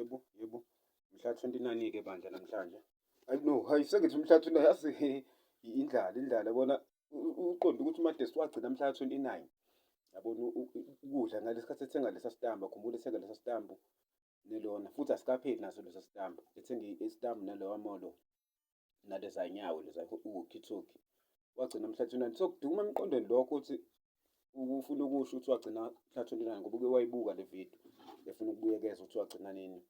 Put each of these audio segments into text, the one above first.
Yebo, yebo. Mhla 29-ke bandla namhlanje. Hayi no, hayi sengithi mhla 29, yazi indlala, indlala yabona, uqonde ukuthi uMadesi wagcina mhla 29. Yabona ukudla ngalesikhathi ethenga lesa sitambu, akhumbule ethenga lesa sitambu nelona futhi asikapheli naso lesa sitambu. Ethenga isitambu nalowa molo naleza nyawo leza u-walkie-talkie. Wagcina mhla 29. So kuduma emqondweni lokho ukuthi ufuna ukusho ukuthi wagcina mhla 29 ngoba uke wayibuka le video efuna ukubuyekeza ukuthi wagcina nini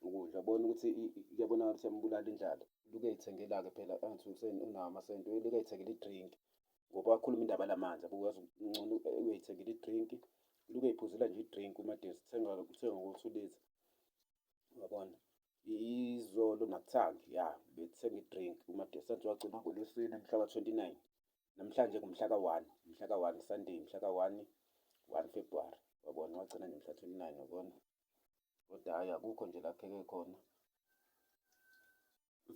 ukudla. Wabona ukuthi kuyabonakala ukuthi yambulala indlala. Uke ey'thengela-ke phela angithi unawo amasenti, uke ey'thengela i-drink ngoba wakhuluma indaba lamanzi yabo, uyazi ngcono uyayithengela i-drink. Uke ey'phuzela nje i-drink uMadesi, uthenga uthenga ngo-2 litre, uyabona. Izolo nakuthangi ya bethenga i-drink uMadesi, athi wagcina ngoLwesine mhla ka-29. Namhlanje ngumhla ka-1, mhla ka-1 Sunday, mhla ka-1, 1 February, wabona wagcina nje mhla 29, wabona. Kodwa hhayi akukho nje la kheke khona.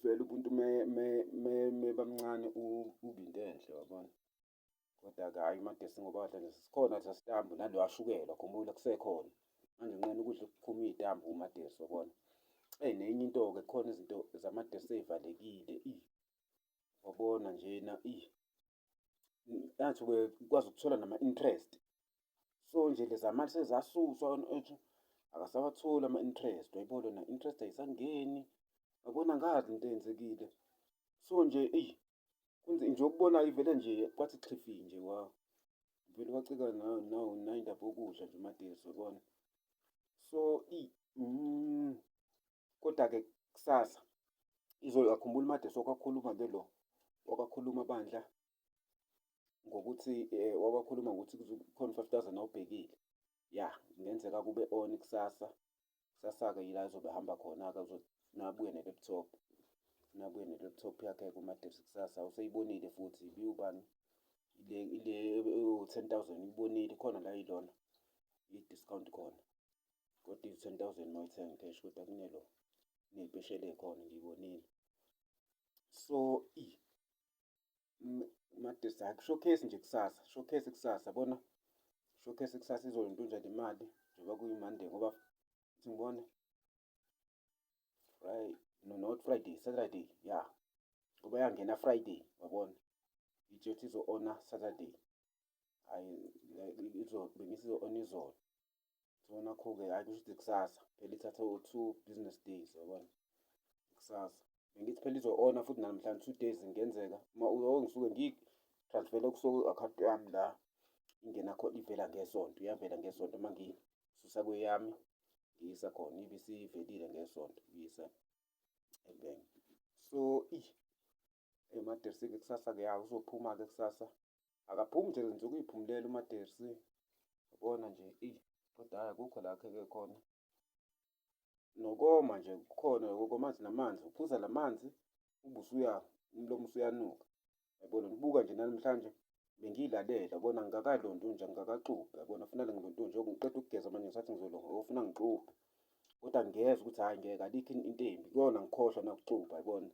Vele ubuntu me bamncane uba into enhle, wabona. Kodwa-ke hhayi uMadesi ngoba wadla nje sikhona lesa sitambu nalowa shukela, khumbula kusekhona. Manje nginqena ukudla okuphuma iy'tambu uMadesi, wabona. Eyi nenye into-ke khona izinto zaMadesi ey'valekile, eyi wabona njena, eyi ngathi ukwazi ukuthola nama-interest. So nje leza mali sezasuswa akasawatholi ama-interest, wayibona na interest ayisangeni, wabona angazi into eyenzekile. So nje eyi nje ukubona ivele nje kwathi xhifi nje vele wacika nawo nayindaba yokudla nje uMadesi, wabona. So eyi kodwa-ke kusasa izolo akhumbula uMadesi wakakhuluma ke lo, wakakhuluma bandla ngokuthi wabakhuluma ngokuthi kukhona u-5,000 awubhekile. Ya, kungenzeka kube on kusasa. Kusasa-ke yila ezobe ehamba khona-ke uzofuna abuye ne-laptop. Ufuna abuye ne-laptop yakhe-ke uMadesi kusasa, useyibonile futhi ibiwubani ile ile ewu-10,000 uyibonile khona la ilona i-discount khona. Kodwa iyi-10,000 uma uyithenga cash, kodwa kunelo kuney'mpesheli ey'khona ngiyibonile. So uMadesi hhayi showcase nje kusasa, showcase kusasa yabona, showcase kusasa izolontunja le mali njengoba kuyi-Monday ngoba uthi ngibone Friday, no not Friday, Saturday, ya ngoba yangena Friday, wabona itshe ukuthi izo-ona Saturday, hhayi bengithi izo-ona izolo. So nakho-ke hhayi kusho ukuthi kusasa phela ithatha u-2 business days, yabona, kusasa. Bengithi phela izo-ona futhi namhlanje 2 days ingenzeka uma ngisuke ngiyi-transfer-ele kusuka ku-akhawunti yami la ingena khona ivela ngeSonto, iyavela ngeSonto uma ngiyisusa kweyami ngiyisa khona ibe isivelile ngeSonto ngiyisa ebhenki. So eyi uMadesi-ke kusasa-ke ya uzophuma-ke kusasa. Akaphumi nje nje ukuyiphumulela uMadesi, yabona nje eyi kodwa hhayi akukho la akheke khona. Nokoma nje kukhona lokoma namanzi, uphuza la manzi ube usuya umlomo usuyanuka, yabona. Ngibuka nje namhlanje bengiyilalela yabona, angikakalonto nje angikakaxubhi yabona, kufanele ngilonto nje ngiqeda ukugeza manje ngisathi ngizolonga ofuna ngixubhe. Kodwa ngiyezwa ukuthi hhayi ngeke alikho into embi kuyona ngikhohlwa nakuxubha yabona,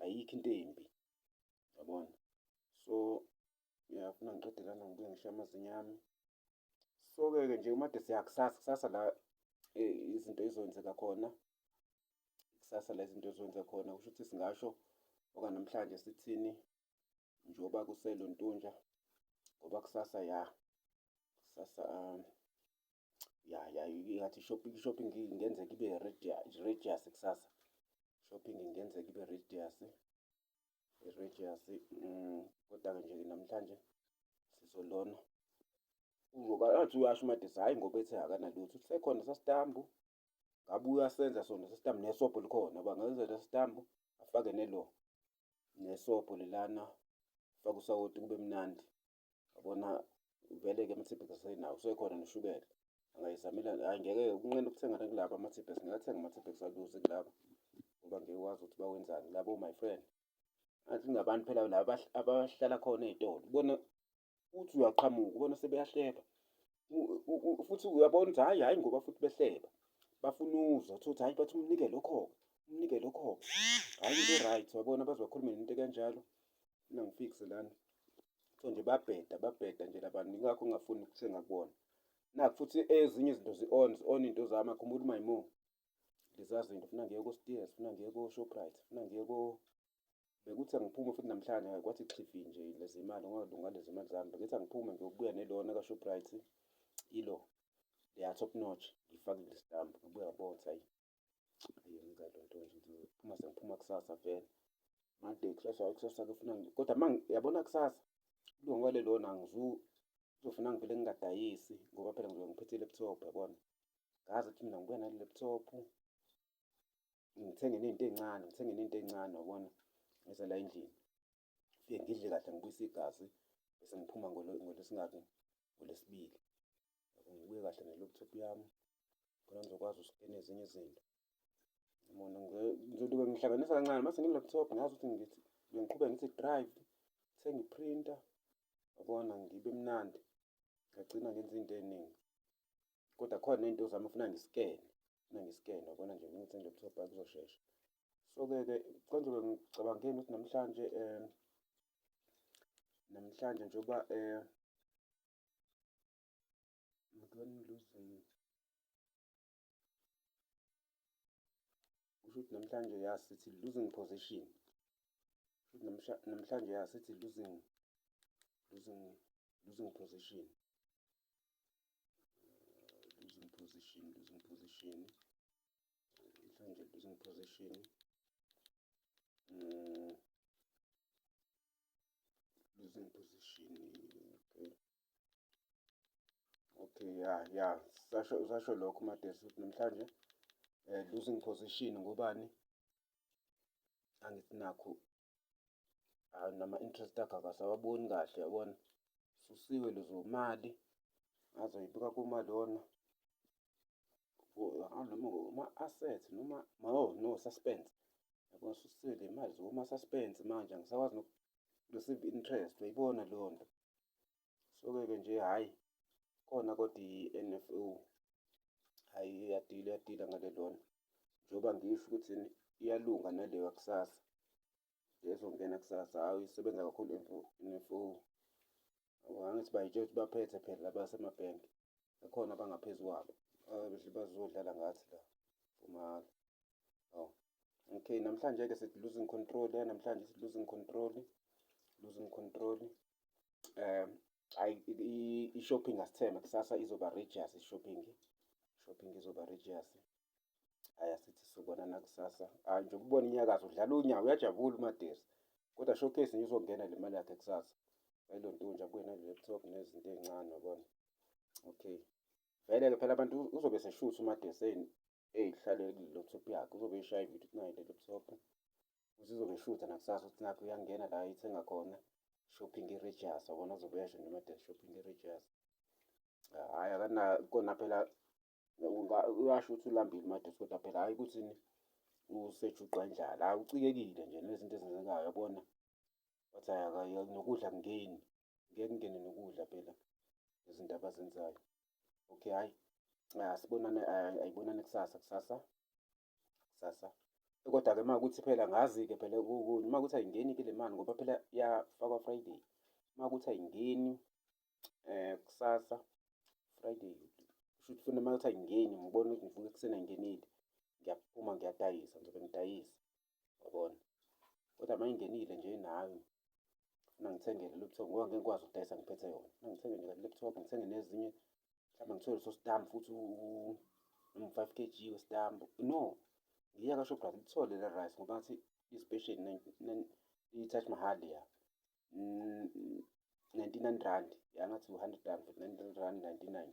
ayikho into embi yabona. So ngiyafuna ngiqede lana ngibuye ngishaye amazinyo ami. So-ke ke nje uMadesi ya kusasa, kusasa la izinto ey'zokwenzeka khona, kusasa la izinto ey'zokwenzeka khona kusho ukuthi singasho okwanamhlanje sithini njengoba kuselontunja ngoba kusasa ya kusasa ya ya ingathi shopping shopping ingenzeka ibe radius kusasa, shopping ingenzeka ibe radius, radius kodwa-ke nje namhlanje sizolona. Athi uyasho uMadesi hhayi ngoba ethi akanalutho, usekhona sasitambu ngabe uyasenza sona sasitambu nesobho likhona, bangenza lesitambu afake nelo nesobho lelana, afake usawoti kube mnandi. Yabona vele-ke ama-Teebags asenawo, usekhona noshukela angayizamela. Hhayi ngeke ukunqena ukuthenga nakulaba ama-Teebags, ngingathenga ama-Teebags aluze kulaba ngoba ngeke wazi ukuthi bawenzani labo my friend. Ngathi kungabantu phela laba abahlala khona ey'tolo, ubona uthi uyaqhamuka ubona sebeyahleba futhi uyabona ukuthi hhayi hhayi ngoba futhi behleba bafuna uzwa uthole ukuthi hhayi bathi umnike lokho-ke, umnike lokho-ke, hhayi into e-right wabona baze bakhulume nento ekanjalo. Funa ngifikse lana. So nje babheda babheda nje labantu yingakho ngingafuni ukuthenga kubona. Nakhu futhi ezinye izinto zi-on zi-on iy'nto zami akhumbula uMayimo. Leza leza zinto, funa ngiye ko-Steers, funa ngiye ko-Shoprite, funa ngiye ko. Bekuthi angiphume futhi namhlanje kwathi xhifi nje lezi mali ngoba lezi mali zami. Bengithi angiphume ngiyobuya nelona ka-Shoprite ilo leya top notch ngifake kule sitambu ngibuya ngabona ukuthi hayi ayi ngikalonto nje ngizophuma sengiphuma kusasa vele. Monday kusasa hayi kusasa-ke funa kodwa uma yabona kusasa kulunga kwale lona kuzofuna ngivele ngingadayisi ngoba phela ngizobe ngiphethe i-laptop yabona. Ngazi ukuthi mina ngibuya nale laptop ngithenge ney'nto ey'ncane, ngithenge ney'nto ey'ncane yabona ngeze la endlini. Ngifike ngidle kahle ngibuyise igazi bese ngiphuma ngolwesingaki, ngolwesibili. Ngibuye kahle ne-laptop yami khona ngizokwazi ukuskena ezinye izinto. Yabona ngizobe ngihlanganisa kancane mase ngine-laptop ngiyazi ukuthi ngithi ngiqhubeke ngithi drive, ngithenge i-printer, yabona ngibe mnandi. Ngagcina ngenza iy'nto ey'ningi. Kodwa khona ney'nto zami efuna ngiskene, funa ngiskene yabona nje ngithenge i-laptop hhayi kuzoshesha. So-ke ke konje-ke ngicabangeni ukuthi namhlanje namhlanje njengoba losing kusho ukuthi namhlanje ya sithi losing position. Kusho ukuthi namhlanje ya sithi losing position. Losing position, losing position. Namhlanje losing position. Losing position, okay. Okay, ya ya sasho sasho lokho uMadesi ukuthi namhlanje losing position ngobani? Angithi nakhu nama-interest akhe akasawaboni kahle yabona. Susiwe lezo mali ngazoyibuka kumalona noma kuma-assets noma oh no suspense. Yabona susiwe le mali zikuma-suspense manje angisakwazi noku-receive interest uyayibona leyo nto. So-ke ke nje hhayi khona kodwa i-N_F_O hhayi iyadila iyadila ngale lona. Njengoba ngisho ukuthi iyalunga naleyo yakusasa le ezongena kusasa hhayi isebenza kakhulu i-N_F_O. Angithi bay'tshela ukuthi baphethe phela laba basemabhenki bakhona abangaphezu kwabo bazodlala ngathi la for mahhala. Hawu, okay namhlanje-ke sithi losing control ya namhlanje sithi losing control, losing control. Hhayi i-shopping asithembe kusasa izoba regious i-shopping, shopping izoba regious. Hhayi asithi sobonana kusasa. Hhayi nje ukubona inyakazo udlala unyawo uyajabula uMadesi kodwa showcase nje izongena le mali yakhe kusasa. Ayilonto nje abuye nale laptop nezinto ey'ncane yabona. Okay, vele-ke phela abantu uzobe eseshutha uMadesi ey'hlalele kule laptop yakhe uzobe eyishaya ividiyo ukuthi nayi le laptop. Ukuthi uzobe eshutha nakusasa ukuthi nakhu uyangena la ayithenga khona shopping i-regious yabona uzobe eyasho nje uMadesi shopping i-regious. Hhayi kona phela uyasho ukuthi ulambile uMadesi kodwa phela hhayi ukuthi usejuqwa indlala, hhayi ucikekile nje nezinto ezenzekayo yabona. Wathi hhayi nokudla akungeni, ngeke kungene nokudla phela izinto abazenzayo. Okay, hhayi asibonane ayibonane kusasa kusasa kusasa. Kodwa-ke uma kuwukuthi phela angazi-ke phela okunye uma kuwukuthi ayingeni-ke le mali ngoba phela iyafakwa Friday. Uma kuwukuthi ayingeni kusasa Friday kusho ukuthi uma kuwukuthi ayingeni ngibona ukuthi ngivuka ekuseni ayingenile ngiyaphuma ngiyadayisa ngizobe ngidayisa yabona. Kodwa uma ingenile nje nawe funa ngithenge le laptop ngoba ngeke ngikwazi ukudayisa ngiphethe yona. Funa ngithenge nje le laptop ngithenge nezinye mhlawumbe ngithole leso sitambu futhi noma u-5 kg wesitambu. No, ngiya ka-Shoprite ngithole le rice ngoba ngathi i-special i-Taj Mahal leya 99 rand ya ngathi u-100 rand futhi 99 rand 99.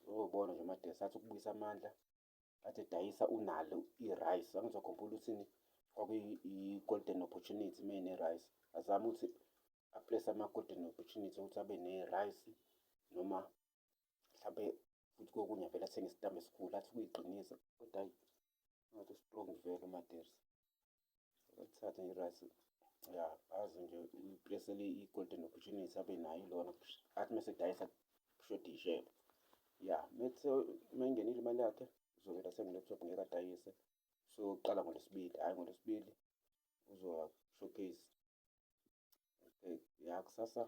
Uzobona nje uMadesi athi ukubuyisa amandla athi edayisa unalo i-rice. Angizokhumbula ukuthi kwakuyi-golden opportunity uma ene-rice. Azame ukuthi a-place ama-golden opportunity ukuthi abe ne-rice noma mhlampe futhi kokunye vele athenge isitambu esikhulu athi ukuyiqinisa kodwa hhayi ngathi u-strong vele uMadesi. Akathathe nje i-rice ya azi nje uyi-place-ele i-golden opportunity abe nayo ilona athi mese edayisa kushoda iy'shebo. Ya uma ingenile imali yakhe uzovele athenge i-laptop ngeke adayise. So uqala ngoLwesibili, hhayi ngoLwesibili uzoya showcase. Okay, ya kusasa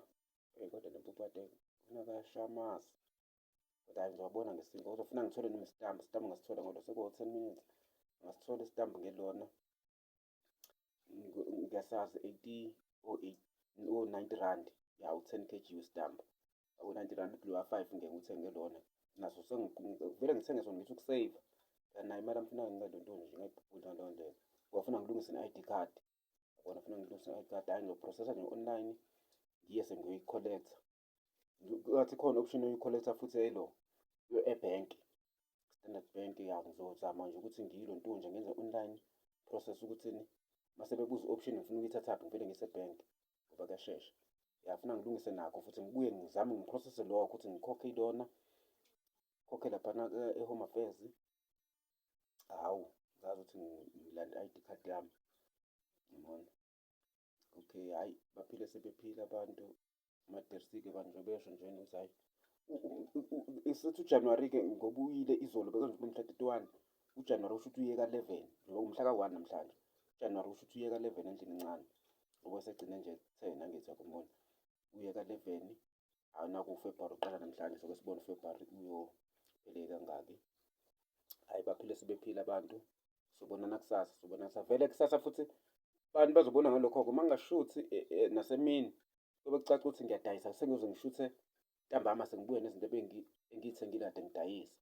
kodwa le mpuphu kade kunakashamasi. Kodwa hhayi ngizowabona ngesinto kodwa funa ngithole noma isitambu, isitambu ngasithola ngoba sekuwu-10 minutes. Ngasithola isitambu ngelona, ngiyasazi 80 or 90 rand, ya, u-10 kg wesitambu. Yabo, R90 kulowa five ngeke ngithenge lona. Naso vele ngithenge sona, ngithi uku-save-a. Phela nayo imali yami funeka ngingalonto nje, ngingayibhubhuli ngaleyo ndlela. Ngoba funa ngilungise ne-ID card. Yabona, funa ngilungise ne-ID card, hhayi, ngizo-process-a nje online, ngiye sengiyoyi-collect-a. Ngathi khona option yokuyi-collect-a futhi elo ebhenki, Standard Bank. Ya, ngizozama nje ukuthi ngiyilontunje ngenze online process ukuthini, mase bebuza i-option ngifuna ukuyithathaphi, ngivele ngiyise ebhenki ngoba kuyashesha. Ya, funa ngilungise nakho futhi, ngibuye ngizame ngi-process-e lokho ukuthi ngikhokhe ilona, ngikhokhe laphana e-Home Affairs. Hhawu, ngazi ukuthi ngilanda i-ID card yami, yabona. Okay, hhayi, baphile sebephila abantu. Amadersi-ke bantu besho nje ukuthi hhayi, isithi uJanuwari-ke ngoba uyile izolo, bekenza mhla 31 uJanuwari, kusho ukuthi uye ka-11, njengoba umhla ka-1 namhlanje. UJanuwari kusho ukuthi uye ka-11 endlini encane, ngoba segcine nje 10, angithi yakubona, uye ka-11. Hhayi, naku uFebruwari uqala namhlanje, soke sibone uFebruwari uyophele kangaki. Hhayi, baphile sebephila abantu. Sobonana kusasa, sobonana kusasa vele kusasa futhi. Abantu bazobona ngalokho-ke uma ngingashuthi nasemini, kuyobe kucaca ukuthi ngiyadayisa. Sengiyoze ngishuthe ntambama, sengibuya nezinto engiy'thengile kade ngidayisa.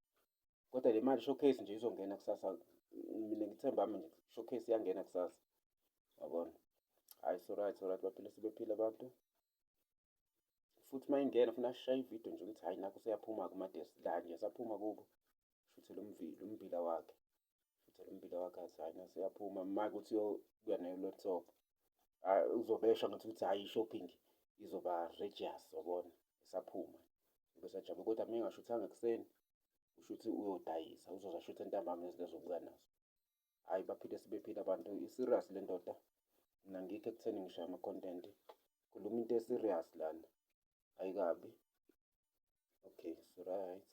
Kodwa le mali showcase nje izongena kusasa, mina ngithemba nje showcase iyangena kusasa, yabona. Hhayi, so right, so right, baphile sebephila abantu. Futhi uma ingena funa sishaye ividiyo nje ukuthi hhayi, nakho seyaphuma-ke uMadesi la nje, saphuma kubo, shuthe lo mbila wakhe, shuthe lo mbila wakhe, athi hhayi, nase yaphuma uma kuthi uyobuya nayo laptop. Hhayi, uzobesha ngathi ukuthi hhayi, i-shopping izoba regious, wabona, esaphuma ube sajabule. Kodwa uma engashuthanga ekuseni, kusho ukuthi uyodayisa, uzoze ashuthe ntambama nezinto azobuya nazo. Hhayi, baphile sebephila abantu. I-serious le ndoda, mina ngikho ekutheni ngishaya ama-content, khuluma into e-serious lana, ayikabi okay. So right.